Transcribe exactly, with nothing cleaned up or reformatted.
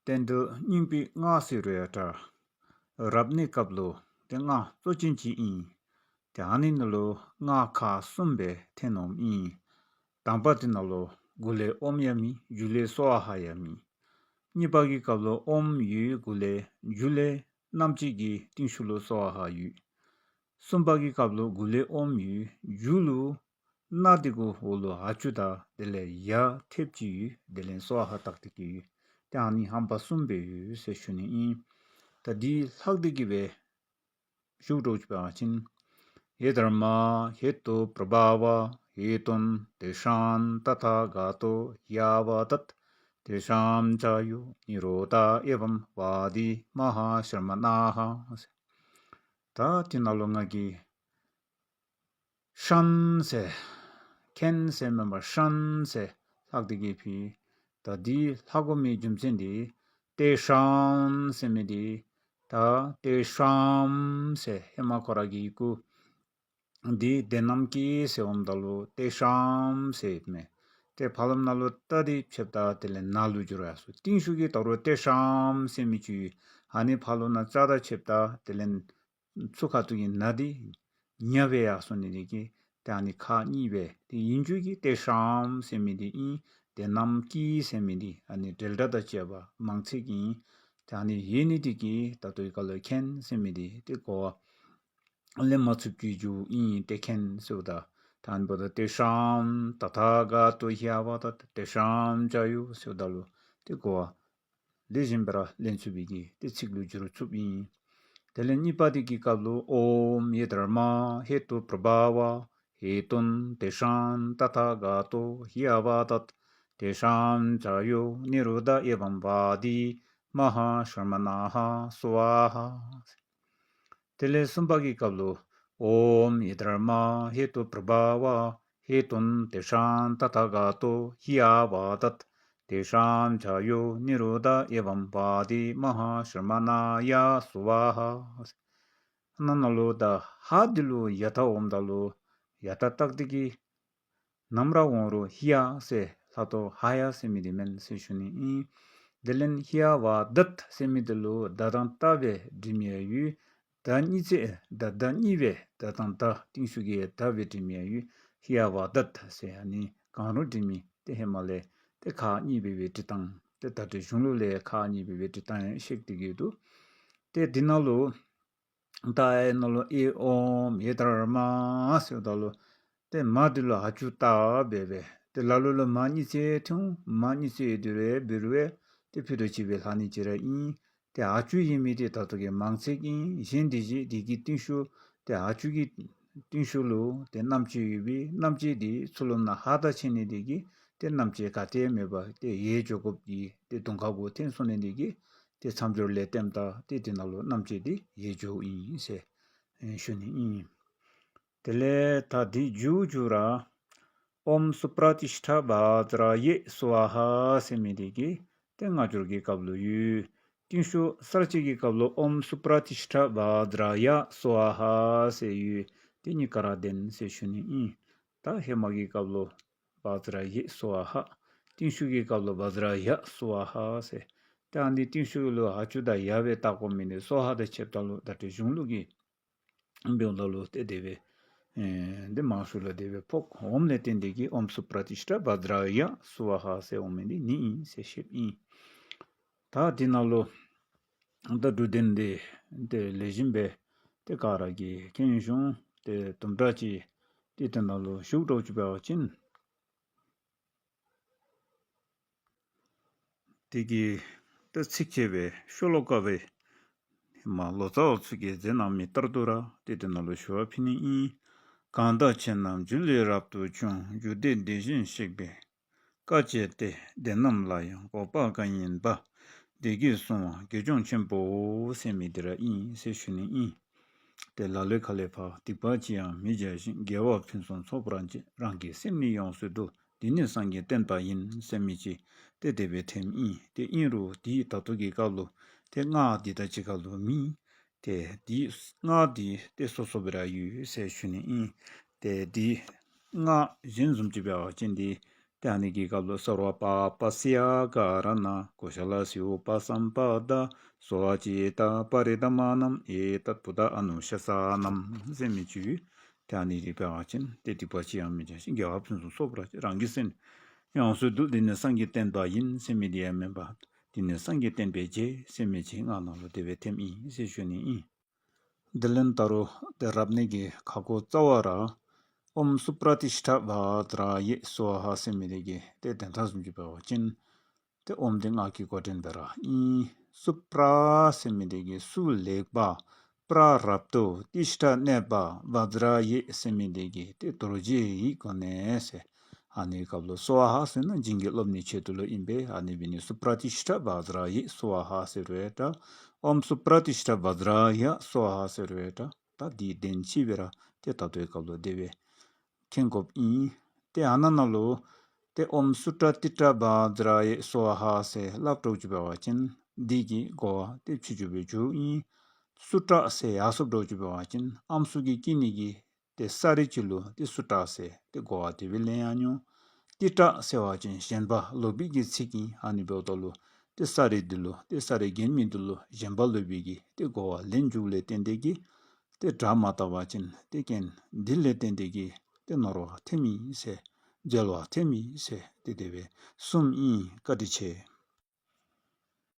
རྟེན་འབྲེལ་སྙིང་པོའི་སྔགས་ཟེར་རུང་ཡང་འདྲ། རབ་གནས་སྐབས་ལུ་ཏེ་སྔགས་གཙོ་ཅན་ཅིག་ཨིན། ཏེ་ཨ་ནི་ནང་ལུ་སྔགས་ཁག་གསུམ་སྦེ་ཐོན་འོངམ་ཨིན། དང་པ་འདི་ནང་ལུ་འགོ་ལས་ཨོཾ་ཡང་མེད། མཇུག་ལས་སྭཱ་ཧཱ་ཡང་མེད། གཉིས་པ་གི་སྐབས་ལུ་ཨོཾ་ཡོད་འགོ་ལས། མཇུག་ལས་རྣམ་བཅད་ཀྱི་རྟིང་ཤུལ་ལུ་སྭཱ་ཧཱ་ཡོད། གསུམ་པ་གི་སྐབས་ལུ་འགོ་ལས་ཨོཾ་ཡོད། མཇུག་ལུ་སྣ་འདི་གུ་འོག་ལུ་ཨ་ཅུ་དང་དེ་ལས་ཡ་ཐེབས་ཅིག་ཡོད། དེ་ལས་སྭཱ་ཧཱ་བཏགས་ཏེ་གི་ཡོད། ཏེ་ཨ་ནི་རྣམ་པ་གསུམ་སྦེ་ཡོད་ཟེར་ཞུ་ནི་ཨིན། ད་འདི་ལྷག་སྟེ་གི་སྦེ་ཞུ་དོ་ཅིག་འབད་བ་ཅིན། ये धर्मा हेतुप्रभावा हेतुन्तेषां तथागतो ह्यवदत्। तेषां च यो निरोध एवंवादी महाश्रमणाः। ད་འདི་ནང་ལུ་ང་གིས་ཤཱན་ཟེར་མཁན་ཟེར་མེན་པར་ཤཱན་ཟེར་ལྷག་སྟེ་གི་ཕུལ། ད་འདི་ལྷག་དགོ་མི་རྒྱུ་མཚན་འདི་ཏེ་ཤཱན་ཟེར་མི་འདི་ད་ཏེ་ཤཱན་ཟེར་ཧེ་མ་ཁོ་ར་གི་ཡི་གུ་འདི་དེ་རྣམས་ཀྱི་ཟེར་འོངམ་ད་ལུ་ཏེ་ཤཱན་ཟེར་མས། ཏེ་ཕར་ལོགས་ནང་ལུ་ཏ་འདི་ཕྱེཝ་ད་དེ་ལས་ན་ལུ་འགྱུར་ཡར་སོ། རྟིང་ཤུལ་གྱི་ད་རུང་ཏེ་ཤཱན་ཟེར་མི་ཅིག་ཡོད། ཨ་ནི་ཕར་ལོགས་ནང་ཙ་འདི་ཕྱེཝ་ད་དེ་ལས་ཚུ་ཁ་ཐུག་གི་ན་འདི་ཉ་སྦེ་ཡར་སོ་ནི་འདི་གིས་ཏེ་ཨ་ནི་ཁག་གཉིས་སྦེ་ཏེ་ཨིན་རྒྱུ་གིས་ཏེ་ཤཱན་ཟེར་མི་འདི་ཨིན། དེ་རྣམས་ཀྱི་ཟེར་མི་འདི་ཨ་ནི་འབྲེལ་སྒྲ་དང་བཅས་པ་མང་ཚིག་ཨིན། ཏེ་ཨ་ནི་ཡོད་ནི་འདི་གིས་ད་ལྟོ་འདི་ཁར་ལུ་མཁན་ཟེར་མི་འདི་ཏེ་གོ་བ་ལེན་མ་ཚུགསཔ་ཅིག་འགྱོཝ་ཨིན། ཏེ་མཁན་ཟེརཝ་ད་ད་ཨ་ནི་འབདཝ་ད་ཏེ་ཤཱན་ཏ་ཐཱ་ག་ཏོ་ཧྱ་ཝ་དད་ཏེ་ཤཱན་ཙ་ཡོ་ཟེརཝ་ད་ལུ་ཏེ་གོ་བ་ལེགས་ཤོམ་སྦེ་ར་ལེན་ཚུགས་པའི་གི་ཏེ་ཚིག་ལུ་འགྱུར་ཚུགསཔ་ཨིན། དེ་ལས་གཉིས་པ་འདི་གི་སྐབས་ལུ་ཨོཾ་ཡེ་དྷརྨ་ཧེ་ཏུ་པྲ་བྷ་ཝ་ཧེ་ཏུན་ཏེ་ཤཱན་ཏ་ཐཱ་ག་ཏོ་ཧྱ་ཝ་དད་ཏེ་ཤཱན་ཙ་ཡོ་ནི་རོ་དྷ་ཨེ་བམ་ཝ་དི་མ་ཧཱ་ཤྲ་མ་ཎ་ཧ་སྭཱ་ཧཱ། དེ་ལས་གསུམ་པ་གི་སྐབས་ལུ་ཨོཾ་ཡེ་དྷརྨ་ཧེ་ཏུ་པྲ་བྷ་ཝ་ཧེ་ཏུན་ཏེ་ཤཱན་ཏ་ཐཱ་ག་ཏོ་ཧྱ་ཝ་དད་ཏེ་ཤཱན་ཙ་ཡོ་ནི་རོ་དྷ་ཨེ་བམ་ཝ་དི་མ་ཧཱ་ཤྲ་མ་ཎཱ་ཡ་སྭཱ་ཧཱ། ཨ་ནཱ་ནང་ལུ་ད་ཧ་འདི་ལུ་ཡ་མཐའ་འོངམ་ད་ལུ་ཡ་མཐའ་བཏགས་ཏེ་གི་ནམ་ར་འོང་རུང་ཧྱ་ཟེར་ལྷག་དོ། ཧ་ཡ་ཟེར་མི་འདི་མེན་ཟེར་ཞུ་ནི་ཨིན། དེ་ལས་ཧྱ་ཝ་དད་ཟེར་མི་འདི་ལུ་ད་དང་ཏ་སྦེ་འབྲི་མི་ཡང་ཡོད། ད་གཉིས་ཚེ་ད་ད་གཉིས་སྦེ་ད་དང་ཏ་རྟིང་ཤུལ་གྱི་ད་སྦེ་འབྲི་མི་ཡང་ཡོད། ཧྱ་ཝ་དད་ཟེར་ཨ་ནི་གང་རུང་འབྲི་མི་ཏེ་ཧེ་མ་ལས་ཏེ་ཁག་གཉིས་སྦེ་སྦེ་འབྲི་སྟངས་ཏེ་ད་རེས་གཞུང་ལུགས་ལས་ཁག་གཉིས་སྦེ་སྦེ་འབྲི་སྟངས་ཡང་བཤད་དེ་གི་འདུག། ཏེ་འདི་ནང་ལུ་ད་ཨེ་ནང་ལུ་ཨེ་ཨོཾ་ཡེ་དྷརྨ་ཟེརཝ་ད་ལུ་ཏེ་མ་འདི་ལུ་ཨ་ཅུ་བཏགས་སྦེ་སྦེ་ཏེ་ལ་ལུ་ལུ་མ་གཉིས་ཚེ་ཐོན་མ་གཉིས་ཚེ་འདི་རེ་འབད་རུང་ཏེ་ཕུད་རྡོག་གཅིག་སྦེ་ལྷག་ནི་ཅིག་ར་ཨིན། ཏེ་ཨ་ཅུ་ཡོད་མི་འདི་ད་ལྟོ་གི་མང་ཚིག་ཨིན། གཞན་འདི་གཞན་འདི་གི་རྟིང་ཤུལ་ཏེ་ཨ་ཅུ་གི་རྟིང་ཤུལ་ལུ་ཏེ་རྣམ་བཅད་ཡོད་པའི་རྣམ་བཅད་འདི་ཚུ་ལུ་ན་ཧ་དང་ཕྱད་ནི་འདི་གིས་ཏེ་རྣམ་བཅད་ག་ཏེ་མེད་པར་ཏེ་ཡལ་འགྱོ་དགོཔ་གི་ཏེ་དུང་ཁ་གུ་འཐོན་སོང་ནི་འདི་གིས་ཏེ་མཚམས་སྦྱོར་ལས་བརྟེནམ་ད་ཏེ་འདི་ནང་ལུ་རྣམ་བཅད་འདི་ཡལ་འགྱོཝ་ཨིན་ཟེར་ཨེ་ཞུ་ནི་ཨིན། དེ་ལས་ད་འདི་མཇུག་མཇུག་ར་ཨོཾ་སུ་པྲ་ཏིཥྛ་བཛྲ་ཡེ་སྭཱ་ཧཱ་ཟེར་མི་འདི་གིས་ཏེ་སྔ་འགྱུར་གྱི་སྐབས་ལུ་ཡོད། རྟིང་ཤུལ་གསར་བཅད་ཀྱི་སྐབས་ལུ་ཨོཾ་སུ་པྲ་ཏིཥྛ་བཛྲ་ཡ་སྭཱ་ཧཱ་ཟེར་ཡོད། ཏེ་གཉིས་ཀ་ར་བདེན་ཟེར་ཞུ་ནི་ཨིན། ད་ཧེ་མ་གི་སྐབས་ལུ་བཛྲ་ཡེ་སྭཱ་ཧཱ། རྟིང་ཤུལ་གྱི་སྐབས་ལུ་བཛྲ་ཡ་སྭཱ་ཧཱ་ཟེར། ཏེ་ཨ་ནི་རྟིང་ཤུལ་ལུ་ཨ་ཅུ་དང་ཡ་སྦེ་བཏགས་དགོ་མི་འདི་སྭཱ་ཧཱ་དང་ཕྱདཔ་ད་ལུ་ད་རེས་གཞུང་ལུགས་ཀྱི་འབདཝ་ད་ལུ་ཏེ་དེ་སྦེ་ཨེ་འདི་མང་ཤོས་ལུ་དེ་སྦེ་ཕོག་འོངམ་ལས་བརྟེན་ཏེ་གིས་ཨོཾ་སུ་པྲ་ཏིཥྛ་བཛྲ་ཡ་སྭཱ་ཧཱ་ཟེར་འོང་མི་འདི་ནི་ཨིན་ཟེར་བཤདཔ་ཨིན། ད་འདི་ནང་ལུ་ད་འབྲུ་དོན་འདི་ཏེ་ལེགས་ཤོམ་སྦེ་ཏེ་ག་ར་གིས་མཁྱེན་བྱུང་། ཏེ་དུམ་གྲ་ཅིག་ཏེ་འདི་ནང་ལུ་ཞུ་དོ་ཅིག་འབད་བ་ཅིན་དེ་གི་ད་ཚིགས་བཅད་སྦེ་ཤོ་ལོ་ཀ་སྦེ་མ་ལོ་ཙཱ་བ་ཚུ་གིས་མཛད་གནང་མི་ལྟར་དུ་ར་ཏེ་དེ་ནང་ལུ་ཞུ་བ་ཕུལ་ནི་ཨིན། གང་དག་ཁྱེད་རྣམས་རྒྱུད་ལས་རབ་ཏུ་བྱུང་། རྒྱུད་སྡེ་འདི་བཞིན་གཤེགས་པའི་བཀའ་སྤྱད་དེ། དེ་རྣམས་ལ་ཡང་གོ་འཕང་གང་ཡིན་པ། འདི་གིས་གསུངས་པ་དགེ་སྦྱོང་ཆེན་པོའོ་ཟེར་མི་འདི་ར་ཨིན་ཟེར་ཞུ་ནི་ཨིན། ཏེ་ལ་ལུ་ཁ་ལས་ཕར་སྡིག་པ་ཅི་ཡང་མི་བྱ་ཞིང་། དགེ་བ་ཕུན་སུམ་ཚོགས་པར་སྤྱད། རང་གི་སེམས་ནི་ཡོངས་སུ་འདུལ། འདི་ནི་སངས་རྒྱས་བསྟན་པ་ཡིན། ཟེར་མི་ཅིག་ཏེ་དེ་སྦེ་ཐོནམ་ཨིན། ཏེ་ཨིན་རུང་འདི་ད་ལྟོ་གི་སྐབས་ལུ་ཏེ་སྔགས་འདི་དང་གཅིག་ཁར་ལུ་མེད། ཏེ་འདི་སྔགས་འདི་ཏེ་སོ་སོ་སྦེ་ར་ཡོད་ཟེར་ཞུ་ནི་ཨིན། ཏེ་འདི་སྔགས་གཞན་བཟུམ་ཅིག་འབད་བ་ཅིན་འདི་ ཏེ་ཨ་ནི་གི་སྐབས་ལུ་སརྦ་པཱ་པ་སྱ་ག་ར་ཎ་ཀུ་ཤ་ལ་སི་ཨུ་པ་སམ་པ་ད་སྭཱ་ཙི་ཏ་པ་རི་ད་མ་ནམ་ཨེ་ཏད་བུད་དྷ་ཨ་ནུ་ཤཱ་ས་ནམ་ཟེར་མི་ཅིག་ཡོད། ཏེ་ཨ་ནི་འདི་འབད་བ་ཅིན་ཏེ་སྡིག་པ་ཅི་ཡང་མི་བྱ་ཞིང་དགེ་བ་ཕུན་སུམ་ཚོགས་པར་སྤྱད། རང་གི་སེམས་ཡོངས་སུ་འདུལ། འདི་ནི་སངས་རྒྱས་བསྟན་པ་ཡིན་ཟེར་མི་འདི་ཡང་མེན་པར་འདི་ནི་སངས་རྒྱས་བསྟན་པའི་རྗེས་ཟེར་མི་ཅིག་ངག་ནང་ལུ་དེ་སྦེ་ཐོནམ་ཨིན་ཟེར་ཞུ་ནི་ཨིན། དེ་ལས་ད་རུང་ཏེ་རབ་གནས་ཀྱི་ཁ་སྐོང་རྩ་བ་ར་ཨོཾ་སུ་པྲ་ཏིཥྛ་བཛྲ་ཡེ་སྭཱ་ཧཱ་ཟེར་མི་འདི་གི་ཏེ་དོན་དག་བཟུམ་ཅིག་འབད་བ་ཅིན་ཏེ་ཨོཾ་འདི་སྔགས་ཀྱི་འགོ་འདྲེན་འབད་ར་ཨིན། སུ་པྲ་ཟེར་མི་འདི་གི་སུ་ལེགས་པ། པྲ་རབ་ཏུ། ཏིཥྛ་གནས་པ། བཛྲ་ཡེ་ཟེར་མི་འདི་གི་ཏེ་རྡོ་རྗེའི་སྒོ་ནས་ཟེར། ཨ་ནི་སྐབས་ལུ་སྭཱ་ཧཱ་ཟེར་ན་བྱིན་གྱིས་རློབ་ནིའི་ཆེད་དུ་ལུ་ཨིན་པས། ཨ་ནི་འབད་ནི་སུ་པྲ་ཏིཥྛ་བཛྲ་ཡེ་སྭཱ་ཧཱ་ཟེར་རུང་འདྲ། ཨོཾ་སུ་པྲ་ཏིཥྛ་བཛྲ་ཡ་སྭཱ་ཧཱ་ཟེར་རུང་འདྲ། ད་འདི་དོན་གཅིག་སྦེ་ར་ཏེ་ད་ལྟོའི་སྐབས་ལུ་དེ་སྦེ་མཁྱེན་དགོཔ་ཨིན། ཏེ་ཨ་ནཱ་ནང་ལུ་ཏེ་ཨོཾ་སུ་ཊ་ཏི་ཊ་བཛྲ་ཡེ་སྭཱ་ཧཱ་ཟེར་སླབ་འགྱོ་ཅི་འབད་བ་ཅིན་འདི་གི་གོ་བ་ཏེ་ཕྱི་འགྱུར་སྦེ་འགྱོཝ་ཨིན། སུ་ཊ་ཟེར་ཡར་སོངམ་འགྱོ་ཅི་འབད་བ་ཅིན་ཨམ་སྲུ་གི་སྐྱེ་གནས་ཀྱི་ཏེ་ས་རིས་ཅིག་ལུ་ཏེ་སུ་ཊ་ཟེར་ཏེ་གོ་བ་དེ་སྦེ་ལེན་ཡང་འོང་། ཏི་ཊ་ཟེར་བ་ཅིན་བཞེངས་པ་ལོག་པའི་གི་ཚིག་ཨིན། ཨ་ནི་འབདཝ་ད་ལུ་ཏེ་ས་རིས་འདི་ལུ་ཏེ་ས་རིས་བརྒྱན་མི་འདི་ལུ་བཞེངས་པ་ལོག་པའི་གི་ཏེ་གོ་བ་ལེན་འགྱོཝ་ལས་བརྟེན་ཏེ་གིས་ཏེ་སྒྲ་མ་དག་པ་ཅིན་ཏེ་རྐྱེན་འདི་ལས་བརྟེན་ཏེ་གིས་ཏེ་ནོར་བ་ཐོནམ་ཨིན་ཟེར་འབྲེལ་བ་ཐོནམ་ཨིན་ཟེར་ཏེ་དེ་སྦེ་གསུངམ་ཨིན། བཀའ་དྲིན་ཆེ།